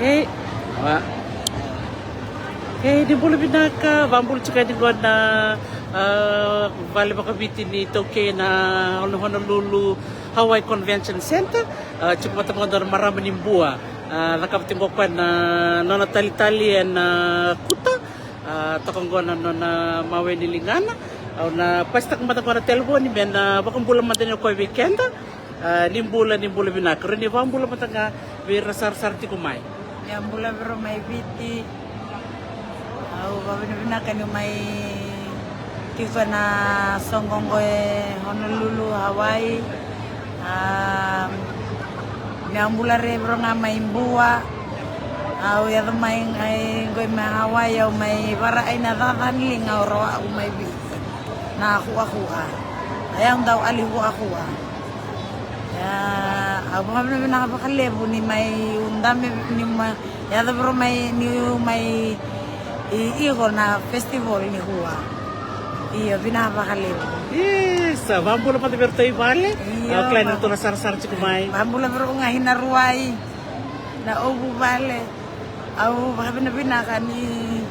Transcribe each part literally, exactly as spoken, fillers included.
Ei, a. Ei, ni bula vinaka, vabula tiko yani qo na, a, vale vakaviti ni taukei na Honolulu Hawaii Convention Center. A, tiko vata qo na marama ni Bua. A, cakava tiko qo koya na nona talitali ena kuta. A, toka qo na nona mawe ni ligana. Au na pasitaka mada qo na telefoni me na vakabula mada ni o koya vei keda. A, ni bula, ni bula vinaka. Rawa ni vakabula mada ga vei ira sarasara tiko mai. Ia bula vei ira mai Viti. Au vakavinavinaka niu mai tiko na soqo qo e Honolulu, Hawaii. A, ni a bula rei vei ira ga mai Bua. Au yaco mai qai qo i mai Hawaii, au mai varaai na caca ni liga au rawa au mai Viti. Na kuakua. A, au dau ali kuakua. Ia, au vakavinavinaka vakalevu ni mai uda me ni mai yaco vei ira mai ni mai i iko na festival ni kua. Io, vinaka vakalevu. Isa, vabula mada vei iratou i vale. Io, a, kila ni ratou na sarasara tiko mai. Vabula vei ira ga i na ruai na ovu vale. Au vakavinavinaka ni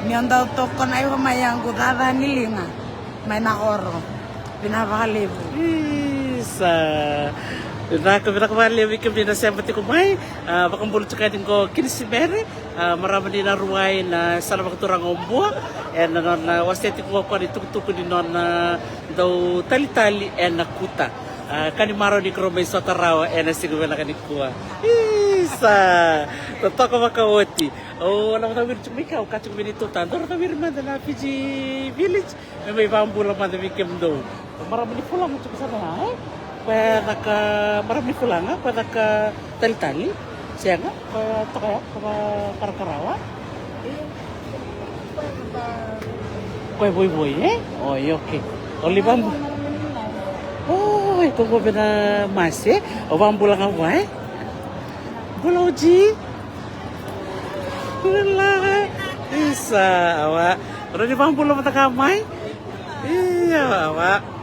ni o dau tokona iko mai yaqu caca ni liga. Mai na koro. Vinaka vakalevu. Isa. Vinaka, vinaka vakalevu vei kemuni na sema tiko mai. A, vakabula tiko yani qo Kinisimere. A, marama ni Naruwai na sala vakaturaga o Bua. Ena nona wasea tiko qo koya na itukutuku ni nona dau talitali ena kuta. A, ka ni marau ni keirau mai sota rawa ena siga vinaka nikua. Isa. Totoka vakaoti. O, na vakawiri tiko mai kau ka tiko mai ni tota. Dou vakawiri mada na Fiji Village. Me mai vakabula mada vei kemudou. Marama ni Fulaga tiko sara ga, e? Koya caka marama ni Fulaga, koya caka talitali. Sega, koya toka ya, koya karakarawa. Koya voivoi, e? Oi, okay. O li vabu. Oi, ko ko vena mase, e? O vakabula ga vua, e? Bula oji. Bula. Isa, awa. Rau ni vakabula vata ka mai. Ia, awa.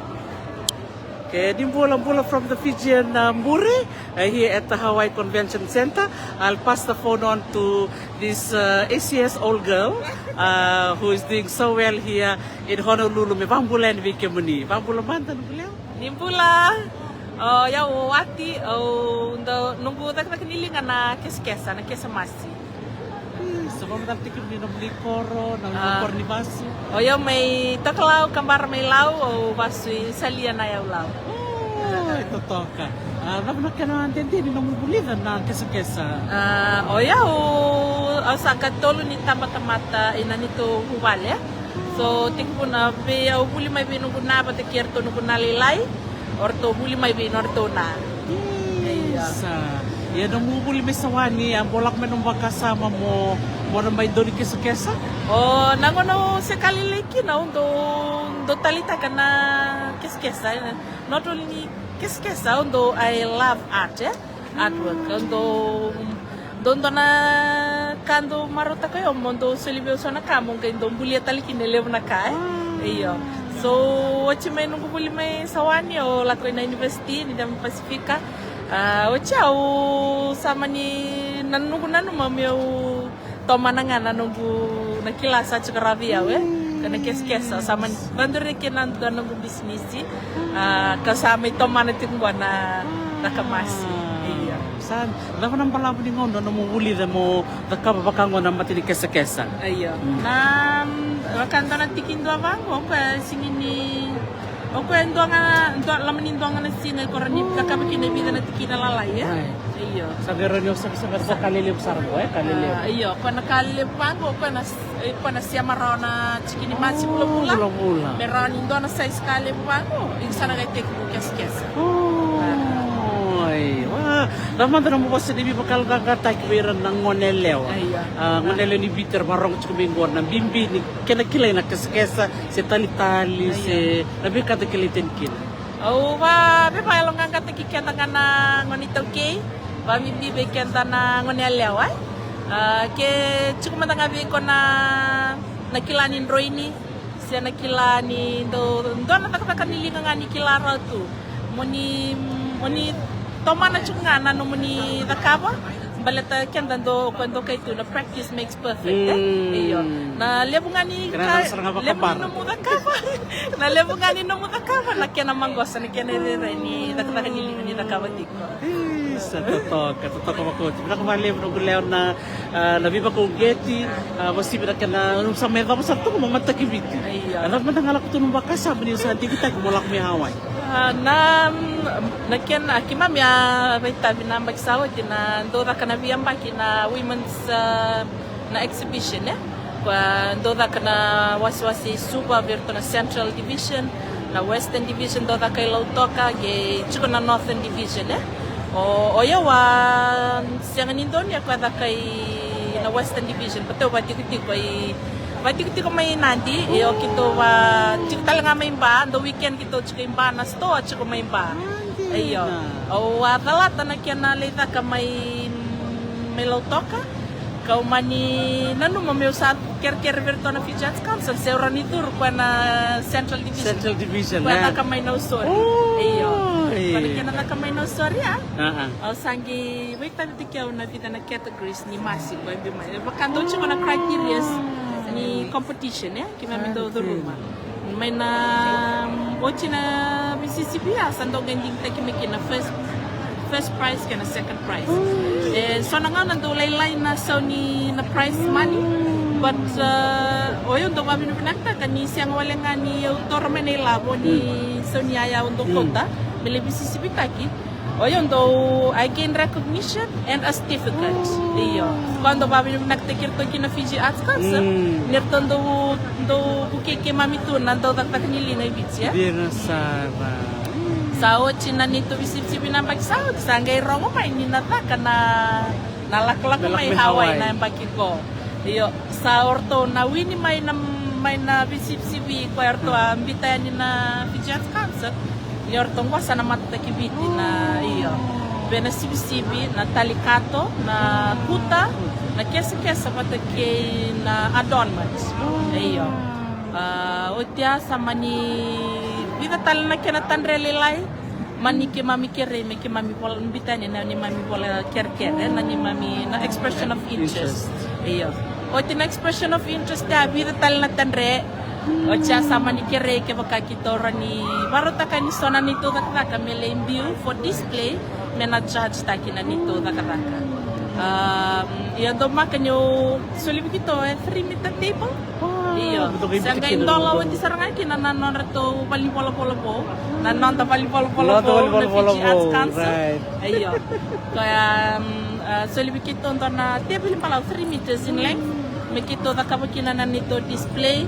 Okay, ni bula bula from the Fijian, uh, Bure, uh, here at the Hawaii Convention Center. I'll pass the phone on to this, uh, A C S old girl, uh, who is doing so well here in Honolulu. Me vakabula yani vei kemuni. Vakabula mada, ni bula. Ni bula. O, o yau o Wati, au dau, noqu cakacaka ni liga na kesakesa, na kesa masi. Sa vakamacala tiko ni nomuni koro, na nomuni koro ni vasu. O yau mai Tokalau, Kabara mai Lau, au vasu i Salia na yau Lau. O, e totoka. A, cava na kena dede ni nomu vulica na kesakesa? A, o yau, au sa katolu ni tabatamata ina nitou vuvale. So, tekivu na vei au vuli mai vei noqu na vata kei iratou noqu na lailai. O ratou vuli mai vei nodratou na. Isa. Ia nomu vuli mai Sawani, a bolaka mai nomu vakasama mo, mo na mai dau ni kesakesa? O, na gauna au se ka lailai kina, au dau, dau taleitaka na kesakesa. Not only ni kesakesa, au dau, I love art, e? Artwork. Au dau, dau dua na ka dau marautaka au, mo dau soli vei au so na ka, mo qai dau bulia tale kina e levu na ka, e? Io. So, oti mai noqu vuli mai Sawani, au lako ina university ni Dam Pasifika. A, oti au sa mani na noqu nanuma meu tomana ga na noqu na kila sa tiko rawa vei au, e? Ka na kesakesa, sa mani vadure kina na dua noqu bisinisi. A, ka sa mai tomana tiko qo na, na kamasi. Ia. Sa, cava na balavu ni gauna nomu vulica mo cakava vaka qo na mata ni kesakesa? Io. Na, vaka dua na tiki dua vaqo, o koya sigi ni O koya e dua ga, dua, loma ni dua ga na siga e ko rawa ni cakava kina e vica na tikina lalai, e? Io. Sa vei rau ni o saka, saka, sa ka lelevu sara qo, e? Ka lelevu. A, io, koya na ka lelevu vaqo, koya na, e, koya na sema rawa na tikini masi vulavula. Vulavula. Me rawa ni dua na size ka levu vaqo, iko sa na qai tekivu kesakesa. Oi, wa. Cava mada nomu vosa ni veivakayaloqaqataki vei ira na gone yalewa? Io. A, gone yalewa ni Viti era varogo tiko mai qo na bibi ni kena kilai na kesakesa, se talitali, se na veika da kilai tani kina. Au va, veivakayaloqaqataki keda ga na gone iTaukei, vabibi vei keda na gone yalewa, e? A, ke tiko mada ga vei iko na, na kila ni droini, se na kila ni dua, dua na cakacaka ni liga ga ni kila rawa tu. Mo ni, mo ni tomana tiko ga na nomuni cakava, Baleta keda dau, ko dau kai tu na practice makes perfect, e? Mm. Io. Na levu ga ni Kena ka, sara ga levu ni vakabara. Nomu cakava. Na levu ga ni nomu cakava, na kena maqosa, na kena irairai ni cakacaka ni liga ni cakava tiko. Isa, totoka, totoka vakaoti. Vinaka vakalevu noqu lewa na, ah, na veivakauqeti, ah, vakasivi na kena, sa mai cava sara toka mo mataki Viti. Io. Ena mada ga lako tu na vakasama ni sa digitaki mo lako mai Hawaii. Ah, na, na kena, keimami a vakaitavi na yabaki sa oti na dau caka na veiyabaki na women's, ah, na exhibition, e? Koya dau caka na wasewase i Suva vei iratou na Central Division, na Western Division dau caka i Lautoka, qai tiko na Northern Division, e? O, o yau a sega ni donuya koya caka i na Western Division, baleta au vakatikotiko i, vakatikotiko mai Nadi, io keitou va, tiko tale ga mai Ba, dau weekend keitou tiko i Ba, na store tiko mai Ba. Io. Au a calata na kena lai caka mai, mai Lautoka. Kau mani nanuma meu sa kerekere vei iratou na Fiji Arts Council, se au rawa ni curu koya na Central Division. Central Division, koya e? Caka mai Nausori. Oh, io. Koya na io. Kena caka mai Nausori, a? Ah, ah. Au sa qai vakaitavi tiko au na vica na categories ni masi koya e biu mai. E vaka dau tiko na criterias ni competition, e? Keimami dau curuma. Mai na, mm, oti na veisisivi ya, sa dau qai digitaki mai kina first, first prize kei na second prize. E, so na gauna dau lailai na sau ni na prize money. But, uh, o yau dau vakavinavinakataka ni sega wale ga ni au toro mai na ilavo ni sau ni yaya au dau kauta me lai veisisivitaki. O yau dau, I gain recognition and a certificate. Io. Koya dau vakavinavinakataki iratou kina Fiji Arts Council. Mm. Ni ratou dau, dau vukei keimami tu na dau cakacaka ni liga i Viti, e? Dina sara. Sa oti na neitou veisivisivi na yabaki sa oti, sa qai rogo mai ni na caka na, na lakolako mai Hawaii na yabaki qo. Io, sa o ratou na wini mai na, mai na veisivisivi koya ratou a biuta yani na Fiji Arts Council. Ni o ratou qo sa na matataki Viti na, io. Vei na sivisivi, na talikato, na kuta, na kesakesa vata kei na adornment. Io. A, oti ya sa mani vica tale na kena tadre lailai. Mani keimami kerei me keimami vola, biuta yani na neimami vola kerekere, na neimami, na expression of interest. Io. Oti na expression of interest ya, vica tale na tadre. Oti ya sa mani kerei kevaka keitou rawa ni vakarautaka yani so na neitou cakacaka me lai biu for display, me na judge taki na neitou cakacaka. Um, io, dau maka niu soli vei keitou e three meter table. Io. Sa qai dola oti sara ga kina na nodratou valenivolavola vou. Na noda valenivolavola vou, na Fiji Arts Council. Io. Koya, um, a, soli vei keitou dua na teveli balavu three meters in length. Me keitou cakava kina na neitou display.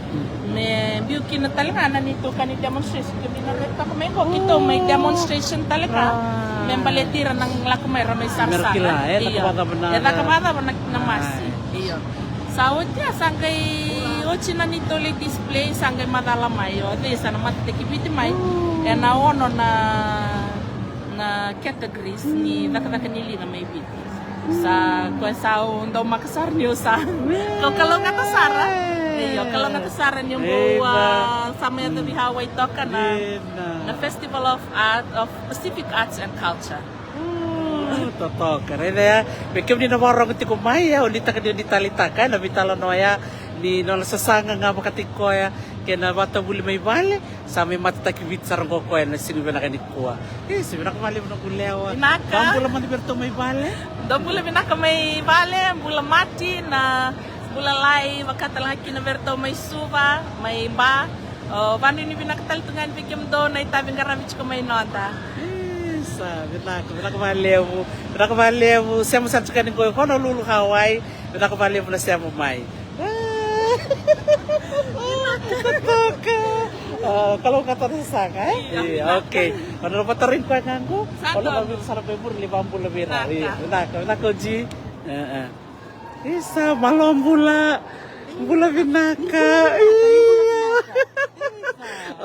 Me biu kina tale ga na neitou ka ni demonstration. Kemuni na raica toka mai qo, keitou mai demonstration tale ga. Me baleti ira na lako mai ra mai sarasara. Io. E caka vakacava na masi. Io. Sa oti ya, sa qai oti na neitou lai display, sa qai macala mai. O cei sa na matataki Viti mai. Ena ono na, na categories ni cakacaka ni liga mai Viti. Sa, koya sa au dau maka sara niu sa. Kau kalougata sara. Io, kalougata sara niu bau, a, sa mai yacovi Hawaii toka na, na Festival of Art, of Pacific Arts and Culture. Totoka, raica ya. Me kemuni na vakarogo tiko mai, e, o ni taka ni o ni taleitaka, e, na veitalanoa ya, ni nona sasaga ga vakataki koya, kei na vakatavuli mai vale, sa mai matataki Viti sara qo koya na siga vinaka nikua. E, sa vinaka vakalevu noqu lewa. Vinaka. Vakabula mada vei iratou mai vale. Dou bula vinaka mai vale, bula Mati, na bula lai, vaka tale ga kina vei iratou mai Suva, mai Ba. O, vakanuinui vinaka tale tu ga yani vei kemudou na itavi qaravi tiko mai noda. Isa, vinaka, vinaka vakalevu. Vinaka vakalevu, sema sara tiko yani qo i Honolulu, Hawaii. Vinaka vakalevu na sema mai. Totoka. A, kalougata na sasaga, e? Io, okay. O na vakatarogi koya ga qo. O na vakavinavinaka sara mai muri, lai vakabula vei ira. Io, vinaka, vinaka Oji. E, e. Isa, malo bula. Bula vinaka. Io.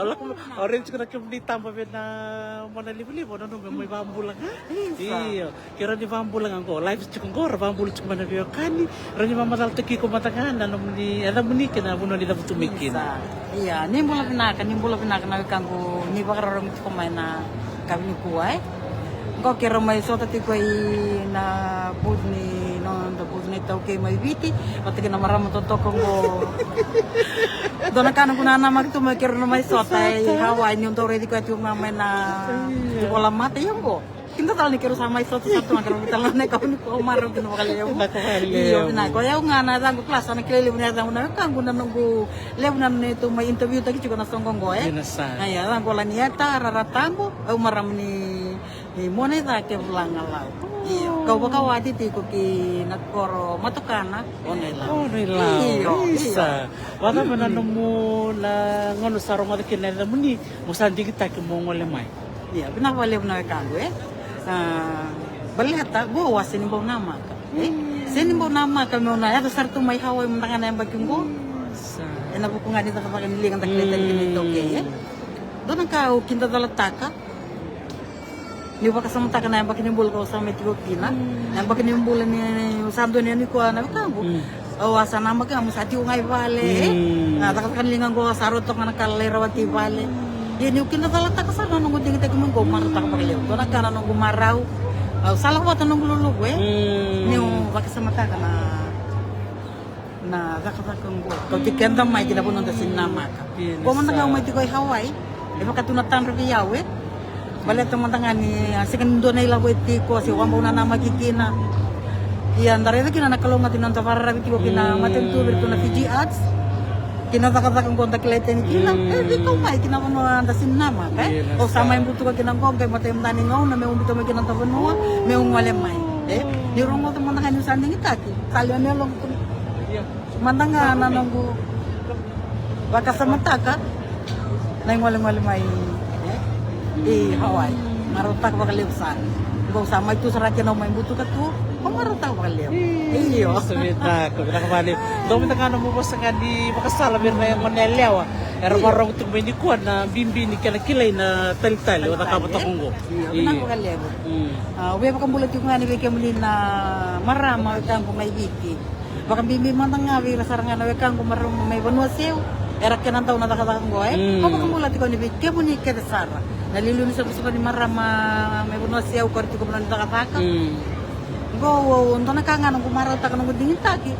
O lako, o raici tiko na kemuni taba vei na monalivaliva, o nanuma me mai vakabula ga. Isa. Io. Ke rawa ni vakabula ga qo, live tiko qo, ra vakabula tiko mai na veiwekani, rawa ni vakamacalataki iko mada ga na nomuni, e, yacamuni kei na vanua ni cavutu mai kina. Isa. Ia, ni bula vinaka, ni bula vinaka na wekaqu, ni vakarorogo tiko mai na yakavi nikua, e. Qo keirau mai sota tiko i na booth ni Au kei mai Viti, vata kei na marama totoka qo. Dua na ka noqu nanamaki tu mai keirau na mai sota e Hawaii, niu dau raici koya tiko ga mai na ivola mata, ia qo. Kida tale ni keirau sa mai sota sara tu ga, keirau vei tale na ka ni ko marau kina vakalevu. Vinaka vakalevu. Io, vinaka. O yau ga na yacaqu Plus, na kilai levu na yacaqu na wekaqu, na noqu levu na neitou mai interview taki tiko na soqo qo, e? Io, na sa. Na yacaqu o Lanieta Raratabu, au marama ni Ni Mona i Cake, Vulagalavu. Io, kau vakawati tiko ki na koro Matokana, Ono-i-Lau. Ono-i-Lau. Io, isa. Vakacava na nomu na gauna sa rogoca kina na yacamuni, mo sa digitaki mo gole mai? Io, vinaka vakalevu na wekaqu, e. A, baleta, qo au a seni bau namaka, e. Seni bau namaka meu na yaco sara tu mai Hawaii mada ga na yabaki qo. Isa. Ena vuku ga ni cakacaka ni liga da kilai tani kina iTaukei, e. Dua na ka au kida calataka, niu vakasamataka na yabaki ni bula kau sa mai tiko kina. Na yabaki ni bula ni sa dua ni yani koya na wekaqu. Au a sa namaka ga mo sa tiko ga i vale, e. Na cakacaka ni liga qo sa rauta toka ga na ka lalai rawati i vale. Ia niu kida calataka sara na noqu digitaki mai qo, marautaka vakalevu. Dua na ka na noqu marau. Au sa lako vata noqu luluvu, e. Niu vakasamataka na na cakacaka qo. Kau tiko keda mai ki na vanua da sini namaka. Ko mada ga au mai tiko i Hawaii, e vaka tu na tadra vei au, e. Baleta mada ga ni a sega ni dua na ilavo e tiko, se au a bau nanamaki kina. Ia da raica kina na kalougata ni noda vakararavi tiko kina matanitu vei iratou na Fiji Arts. Kina cakacaka qo da kilai tani kina, e, veikau mai kina vanua da sini namaka, e. Au sa mai butuka kina qo, qai matai mada ni gauna meu biuta mai kina noda vanua, meu gole mai, e. Niu rogoca mada ga niu sa digitaki. Sa lewe ni yaloqu tu mada ga na noqu vakasamataka na igolegole mai, e, i Hawaii. Marautaka vakalevu sara. Qo sa mai tu sara kina au mai butuka tu, au marautaka vakalevu. Io. Sa vinaka, vinaka vakalevu. Dou mada ga na nomu vosa ga ni vakasala vei ira na gone yalewa era vakarorogo tu mai nikua na bibi ni kena kilai na talitali o cakava toka qo. Io, vinaka vakalevu. A, au via vakabula tiko ga yani vei kemuni na marama, wekaqu mai Viti. Vakabibi mada ga vei ira sara ga na wekaqu marama mai vanua seu, era kena dau na cakacaka qo, e. Au vakabula tiko yani vei kemuni kece sara na liuliu ni savasava ni marama mai vanua seu, ko ira tiko vanua ni cakacaka. Qo au, dua na ka ga noqu marautaka, noqu digitaki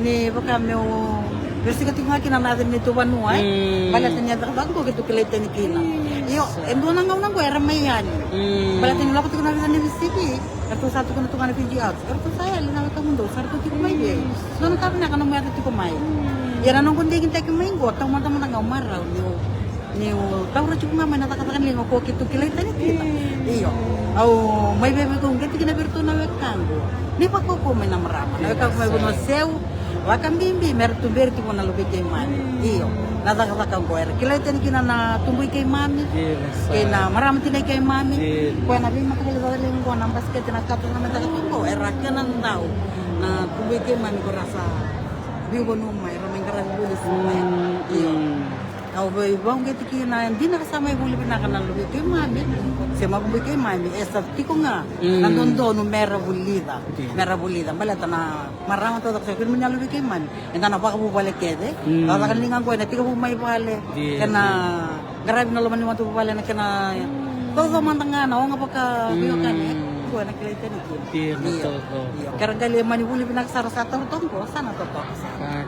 ni vaka meu vesuka tiko ga kina na yaca ni neitou vanua, e. Baleta ni a cakacaka qo keitou kilai tani kina. Io, e dua na gauna qo era mai yani. Baleta ni lako tiko na vica ni veisivi, eratou sa tukuna tu ga na Fiji Arts, eratou sa yali na wekamudou, sa ratou tiko mai vei. Dua na ka vinaka nomu yaco tiko mai. Ia na noqu digitaki mai qo, taumada mada ga au marau niu niu taura tiko ga mai na cakacaka ni liga ko keitou kilai tani kina. Io. Au mai veivuke uqeti kina vei iratou na wekaqu. Ni vakaukauwa mai na marama, na wekaqu mai vanua seu. Vakabibi me ra tuberi tiko na luve i keimami. Io. Na cakacaka qo era kilai tani kina na tubu i keimami. Kei na marama tina i keimami. Koya na veimataqali cakacaka liga qo, na basikete, na kata, na mataka tu qo, era kena dau na tubu i keimami ko ra sa veivanua mai, ra mai qaravi vuli sa mai. Io. Au vei, vauqeti kina, e dina ka sa mai vuli vinaka na luve i keimami se makubui keimami, e sa tiko ga na dodonu me ra vulica, me ra vulica. Baleta na marama taucoko sa kei na luve i keimami, eda na vakavuvale kece. Cakacaka ni liga qo ena tekivu mai vale, kena qaravi na loma ni matavuvale, na kena caucau mada ga na oga vakaveiwekani. Qo ena kilai tani kina. Io. Kera qai lai mani vuli vinaka sara, sa taura toka qo, sa na totoka sara.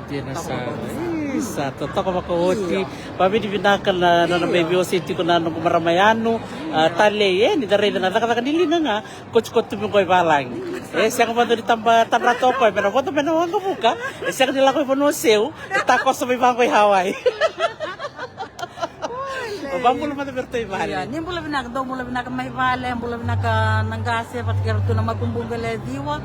Sa totoka vakaoti. Vavinavinaka na nona mai veiwasei tiko na noqu marama yanu. A, talei, e, ni da raica na cakacaka ni liga ga, kotikoti tu mai qo i valagi. E sega vakadua ni taba tadra toka o koya me na vodo mai na waqavuka. E sega ni lako i vanua seu, e takoso mai vaqo i Hawaii. Vabula mada vei iratou i vale. Ni bula vinaka, dou bula vinaka mai vale, bula vinaka na qase vata kei iratou na makubuqu e le ciwa.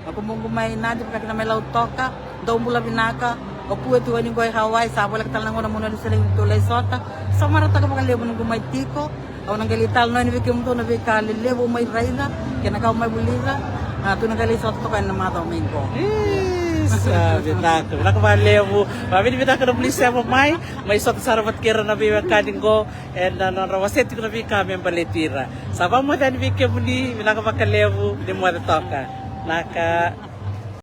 Makubuqu mai Nadi vaka kina mai Lautoka. Dou bula vinaka. O Pue tu yani qo i Hawaii, sa voleka tale na gauna mo na luselegi ni tou lai sota. Sa marautaka vakalevu noqu mai tiko. Au na qai lai talanoa yani vei kemudou na veika lelevu au mai raica kei na ka au mai vulica. A, tou na qai lai sota toka yani na macawa mai qo. Isa, vinaka, vinaka vakalevu. Vavinavinaka na vuli sema mai. Mai sota sara vata kei ira na veiwekani qo ena nodra wasea tiko na veika me baleti ira. Sa vakamoce yani vei kemuni, vinaka vakalevu, ni moce toka. Naka.